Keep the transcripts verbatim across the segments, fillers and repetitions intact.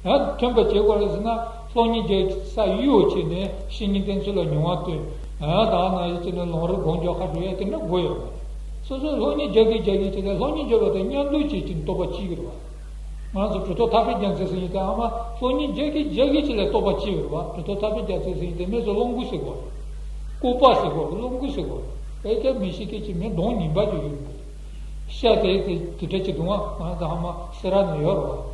ཡང་ཐོན་པ་བྱེད་དགོས་རེད་ཟེར་ན། སློབ་གཉེར་རྒྱག་ས་གཡོ་བྱས་ནས་བཤེས་གཉེན་བསྟེན་ཚུལ་ལ་མྱོང་བ་སྟོན། ཡང་ད་ནང་བཞིན་བྱས་ནས་ལམ་རིམ་སྒོམ་རྒྱག་ཁ་འགྲོ་ཡ་དེ་འདྲ་དགོས་ཡོད་མ་རེད། སོ་སོ་སློབ་གཉེར་རྒྱག་གི་རྒྱག་གི་བྱས་ནས་སློབ་གཉེར་རྒྱག་པ་དང་མཉམ་དུ་བྱེད་ཀྱི་རྟོགས་པ་སྐྱེ་གི་རེད་བ། ང་ཚོ་གྲུབ་ཐོབ་ཐར་པའི་རྒྱལ་མཚན་ཟེར་མཁན་དེ་ཨ་མ་སློབ་གཉེར་རྒྱག་གི་རྒྱག་གི་བྱས་ལ་རྟོགས་པ་སྐྱེ་བ་རེད་བ། གྲུབ་ཐོབ་ཐར་པའི་རྒྱལ་མཚན་ཟེར་མཁན་དེ་མི་ཚོ་བློ་འགུག་ཟེར་དགོས་རེད། སྐུར་པ་ཟེར་དགོས་རེད། བློ་འགུག་ཟེར་དགོས་རེད། ཨེ་ཀྱང་མི་ཤེས་མཁན་གྱི་མི་གདོང་ངན་པ་ཅིག་ཡོད་རེད། ཤ་དེ་དེ་དེ་འདྲ་ཅིག་འདུག་ཨ། ང་ཚོ་ཧ་མ་སེ་ར་ནས་ཡོད་རེད་བ།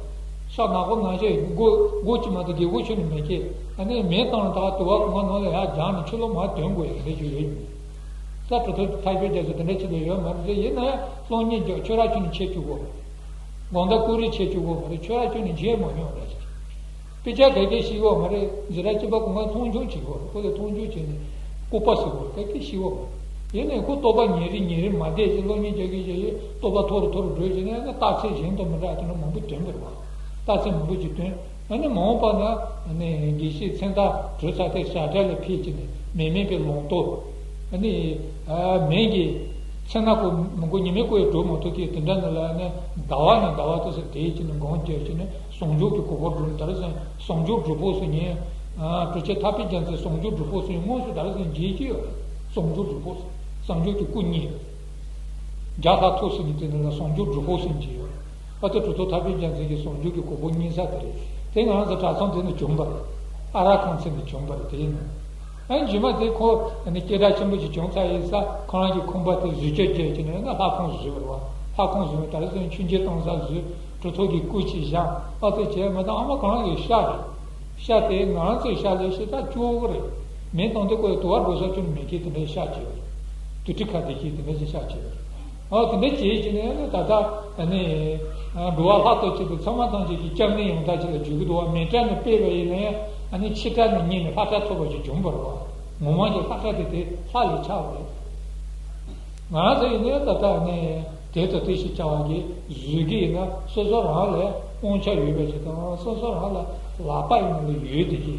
ཤ་ནག་པོ་ནང་བཞིན་སྒོ་སྒོ་གཅིག་མ་གཏོགས་སྒལ་པོ་ཕྱོགས་ནས་མེད་ཀི། ཨ་ནི་མེ་བཏང་ལ་ད་དུ་བ་གོང་མ་ནང་ལ་ཡར་རྒྱང་ནས་ཕྱི་ལོགས་མར་དོན་དགོས་ཡ་དེ་འདྲ་ཅིག་ཡོད། ད་གྲུབ་ཐོབ་ཐར་པའི་རྒྱལ་མཚན་དེ་འདྲ་ཅིག་ལ་ཡོད་མ་རེད། ཡིན་ན་ཡང་སློབ་གཉེར་རྒྱག་ཆོས་ར་ཁྱོན་ནས་བྱེད་བཅུག་གོ། དགོང་དག་ཀུ་རེ་བྱེད་བཅུག་གོ་མ་རེད། ཆོས་ར་ཁྱོན་ནས་བྱེད་མ་མྱོང་རེད། དཔེ་ཆ་ག་གེ་ཤེས་ཡོད་མ་རེད། འཛིན་གྲྭ་གཅིག་པ་གོང་མ་མཐོང་ཆུང་བྱེད་གོ། ཁོ་ལ་མཐོང་ཆུང་བྱས་ནས་སྐུར་པ་ཟེར་གོ་ག་གེ་ཤེས་ཡོད་མ་རེད། ཡིན་ནའི་ཁོ་རྟོགས་པ་ཉིན་རེ་ཉིན་རེ་མ་བསྡད་ཅིག་སློབ་གཉེར་རྒྱག་གི་རྒྱག་གི་རྟོགས་པ་མཐོ་རུ་མཐོ་རུ་འགྲོ་བྱས་ནས་ཨ་ནི་རྟགས་མཚན་གཞན་དང་མི་འདྲ་བ་དེ་འདྲ་མང་པོ་ཐོན་པ་རེད་བ། རྟགས་མཚན་མང་པོ་ཅིག་ཐོན། ཨ་ནི་མ་འོངས་པ་ན་ཨ་ནི་དགེ་བཤེས་མཚན་རྟགས་གྲོལ་ཚར་ཏེ་ཞབས་གྲྭ་ལ་ཕེབས་ཀྱི་ནས་མེ་མེད་པའི་ལོངས་སྤྱོད། ཨ་ནི་ཨ་མེད་ཀྱི་ཚེ་ན་ཁོ་མི་མགོ་ཉི་མའི་སྐོར་ཡང་འགྲོ་མ་ཐུབ་ཀྱི་དེ་འདྲ་ནི་ལ་ནི་ཟླ་བ་ནས་ཟླ་བ་དུ་སེ་དེའི་ཀྱི་ནི་སྒོམ་རྒྱག་ཀྱི་ནི་ཟུང་འཇུག་གི་གོ་འཕང་སྒྲུབ། ད་རེས་ཟུང་འཇུག་སྒྲུབ་ཕོག་སུ་ཉིན་གྲུབ་ཆེན་ཐར་པའི་རྒྱལ་མཚན་ཟུང་འཇུག་སྒྲུབ་ཕོག་སུ་ཉིན་དངོས་སུ་ད་རེས་ཟུང་མཇལ་གྱི་ཡོད། ཟུང་འཇུག་སྒྲུབ་ཕོག་སུ་ཟུང་འཇུག་གི་སྐུ་བརྙེས། རྒྱ་ལྷ་ཐུགས་སུ་ཉིད་དེ་ནི་ལ་ཟུང་འཇུག་སྒྲུབ་ཕོག་སུ་མཇལ་ཡོད། ཨ་ཏི་གྲུབ་ཐོབ་ཐར་པའི་རྒྱལ་མཚན་གྱི་ཟུང་འཇུག་གི་གོ་འཕང་བརྙེས་ས་དེ་རེད། དེ་ང་རང་ཚོ་གྲྭ་ཚང་དེ་ནས་བྱུང་བ་རེད། ཨ་རག་ཁང་ཚན་ནས་བྱུང་བ་རེད། དེ་ཡིན་ན། ཨ་རྗེས་མ་དེ་ཁོ་ཨ་ནི་སྐད་གྲགས་ཆེན་པོ་ཞིག་བྱུང་ཚར་ཡིན་ས། ཁོ་རང་གི་ཁང་པ་དེ་བཟོས་བཅོས་བྱས་ཀྱི་ནས་ཨ་ནི་ལྷ་ཁང་བཟོས་པ་རེད་བ། ལྷ་ཁང་བཟོས་ནས་ད་རེས་ཚོ་མཆོད་མཇལ་གཏོང་ས་བཟོས། གྲུབ་ཐོབ་ཀྱི་སྐུ་ཅིག་བཞེངས། ཨ་ཏི་བྱས་མ་ད་ཨ་མ་ཁོ་རང་གི་ཤ་རེད། ཤ་དེ་ང་རང་ཚོའི་ཤ་ལས་ཤ་ད་སྐྱོ་བོ་རེད། མེ་བཏང་དུས་ཁོ་ཡི་དུ་བ་འགོ་ས་ཁྱོན་མེད་ཀྱི་དེ་འདྲའི་ཤ་བྱས་པ་རེད། དུ་ཏི་ཁ་དེ་ཀྱི་དེ་འདྲ་ཞིག་ཤ་བྱས་པ་རེད། ཨ་དེ་འདྲ་བྱས་ཀྱི་ནས་ནི་ད་ལྟ་ཨ་ནི་འགྲོ་བ་ལྷ་དང་བཅས་པའི་ཚང་མ་ཐམས་ཅད་ཀྱི་སྐྱབས་གནས་ཡང་དག་ཅིག་ལ་འགྱུར་གྱི་འདུག་བ། མེ་སྐྲ་ནས་སྤེལ་བ་ཡིན་ནའི་ཨ་ནི་ཕྱི་སྐྲ་ནས་རྙེད་ནས་ལྷ་སྐྲ་ཐོབ་པ་ཞིག་བྱུང་བ་རེད་བ། ངོ་མ་ཀྱི་ལྷ་སྐྲ་དེ་དེ་ལྷ་ལས་ཆགས་པ་རེད། ང་རང་ཚོ་ཡིན་ནའི་ད་ལྟ་ཨ་ནི་དེ་ལྟ་དེ་ཞིག་བྱ་བ་གི་བཟོས་ཀྱི་ཡིན་ན་སོ་སོ་རང་ལ་དབང་ཆ་ཡོད་པ་ཞིག་དང་སོ་སོ་རང་ལ་ལག་པ་ཡིན་ནའི་ཡོད་དེ་གི།